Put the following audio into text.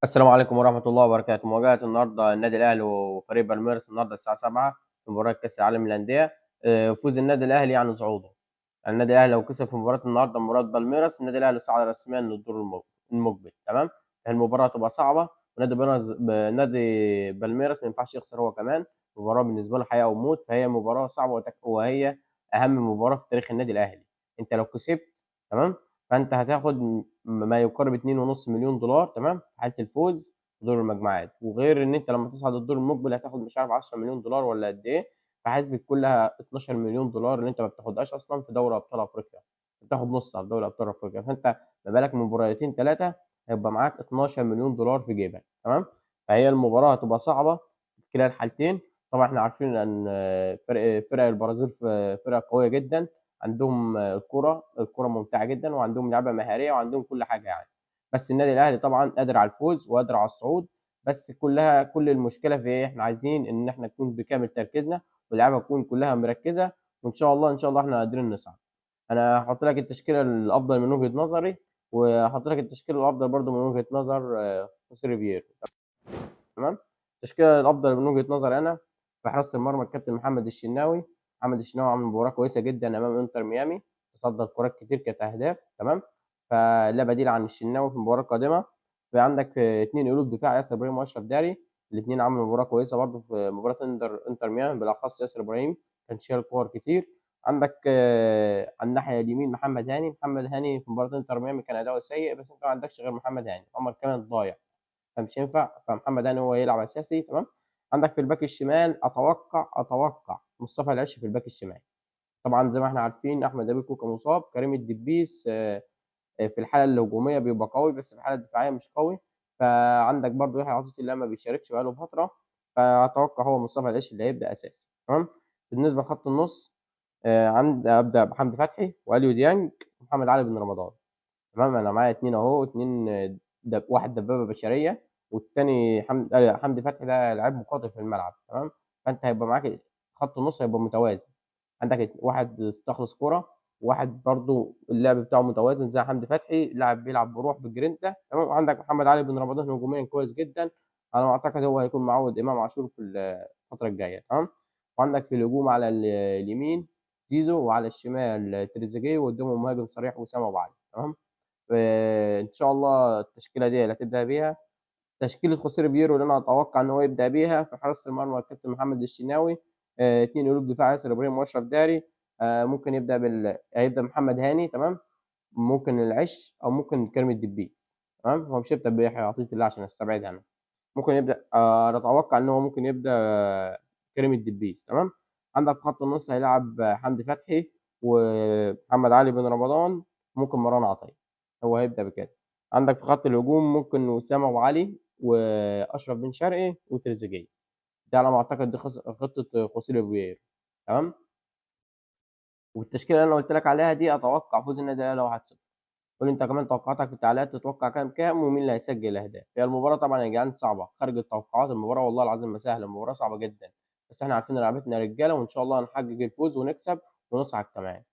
السلام عليكم ورحمة الله وبركاته. مواجهة النهارده النادي الأهلي وفريق بالميرس النهارده الساعة 7 في مباراة كأس العالم للأندية. فوز النادي الأهلي يعني صعوده. النادي الأهلي لو كسب في مباراة النهارده مباراة بالميرس، النادي الأهلي صعد رسميا للدور المقبل، تمام؟ المباراة هتبقى صعبة، ونادي بيراميدز نادي بالميرس ما ينفعش يخسر هو كمان، المباراة بالنسبة له حياة أو موت، فهي مباراة صعبة وهي أهم مباراة في تاريخ النادي الأهلي. أنت لو كسبت، تمام؟ فأنت هتاخد ما يقارب 2.5 مليون دولار، تمام؟ في حالة الفوز في دور المجموعات، وغير إن أنت لما تصعد الدور المقبل هتاخد مش عارف 10 مليون دولار ولا قد إيه، فحسبة كلها 12 مليون دولار اللي أنت ما بتاخدهاش أصلاً في دوري أبطال أفريقيا، بتاخد نصها في دوري أبطال أفريقيا، فأنت ما بالك من مباراتين 3 هيبقى معاك 12 مليون دولار في جيبك، تمام؟ فهي المباراة هتبقى صعبة في كلا الحالتين. طبعاً إحنا عارفين إن فرق البرازيل فرقة قوية جداً، عندهم الكرة ممتعة جداً، وعندهم لعبة مهارية، وعندهم كل حاجة. بس النادي الأهلي طبعاً قادر على الفوز وقادر على الصعود، بس كل المشكلة في إيه؟ إحنا عايزين إن إحنا نكون بكامل تركيزنا، واللعيبة تكون كلها مركزة، وإن شاء الله، إن شاء الله إحنا قادرين نصعد. أنا هحط لك التشكيلة الأفضل من وجهة نظري، وهحط لك التشكيلة الأفضل برضو من وجهة نظر خوسيه ريفيرو، تمام؟ التشكيلة الأفضل من وجهة نظري أنا في حراسة المرمى الكابتن محمد الشناوي. محمد الشناوي عمل مباراة كويسة جداً أمام إنتر ميامي، تصدى لكرات كتير كانت أهداف، تمام؟ فلا بديل عن الشناوي في المباراة القادمة. في عندك 2 قلوب دفاع، ياسر إبراهيم وأشرف داري، الاثنين عملوا مباراة كويسة برضه في مباراة إنتر ميامي، بالأخص ياسر إبراهيم كان شايل كور كتير. عندك على الناحية اليمين محمد هاني. محمد هاني في مباراة إنتر ميامي كان أداؤه سيء، بس أنت ما عندكش غير محمد هاني، عمر كامل ضايع فمش هينفع، فمحمد هاني هو يلعب أساسي، تمام؟ عندك في الباك الشمال أتوقع مصطفى العش في الباك الشمال. طبعاً زي ما إحنا عارفين أحمد أبو كوكا مصاب، كريم الدبيس في الحالة الهجومية بيبقى قوي، بس في الحالة الدفاعية مش قوي. فعندك برضو يحيى عطية الله ما بيشاركش بقاله فترة، فأتوقع هو مصطفى العش اللي هيبدأ أساسي، تمام؟ بالنسبة لخط النص، أبدأ بحمدي فتحي وأليو ديانج ومحمد علي بن رمضان، تمام؟ أنا معايا اتنين أهو، اتنين، واحد دبابة بشرية، والتاني حمدي فتحي ده لعيب مقاتل في الملعب، تمام؟ فأنت هيبقى معاك خط النص هيبقى متوازن، عندك واحد استخلص كرة، واحد برضو اللعب بتاعه متوازن زي حمدي فتحي، لاعب بيلعب بروح بالجرينتا، تمام؟ وعندك محمد علي بن رمضان هجوميا كويس جدا، على ما اعتقد هو هيكون معوض امام عاشور في الفتره الجايه، تمام؟ وعندك في الهجوم على اليمين زيزو، وعلى الشمال تريزيجيه، وقدامهم مهاجم صريح وسام ابو علي، تمام؟ ان شاء الله التشكيله دي اللي هتبدا بيها تشكيله خوسيه ريفيرو اللي انا اتوقع ان هو يبدا بيها في حراسه المرمى الكابتن محمد الشناوي، 2 قلوب دفاع ياسر ابراهيم واشرف داري، ممكن يبدا بال، هيبدا محمد هاني، تمام؟ ممكن العش او ممكن كريم الدبيس، تمام؟ هو مش هيبدا بيحيى عطيه الله عشان استبعدها انا، ممكن يبدا، اتوقع ان هو ممكن يبدا كريم الدبيس، تمام؟ عندك خط النص هيلعب حمدي فتحي ومحمد علي بن رمضان، ممكن مروان عطيه، هو هيبدا بكده. عندك في خط الهجوم ممكن وسام ابو علي واشرف بن شرقي وتريزيجيه، ده على ما اعتقد دي خطه خوسيه ريفيرو، تمام؟ والتشكيله اللي انا قلت لك عليها دي اتوقع فوز النادي الاهلي 1-0. قول انت كمان توقعاتك في التعليقات، تتوقع كام كام ومين اللي هيسجل الاهداف. هي المباراه طبعا يا جدعان صعبه خارج التوقعات، المباراه والله العظيم ما سهله، المباراه صعبه جدا، بس احنا عارفين لعبتنا رجاله، وان شاء الله هنحقق الفوز ونكسب ونصعد كمان.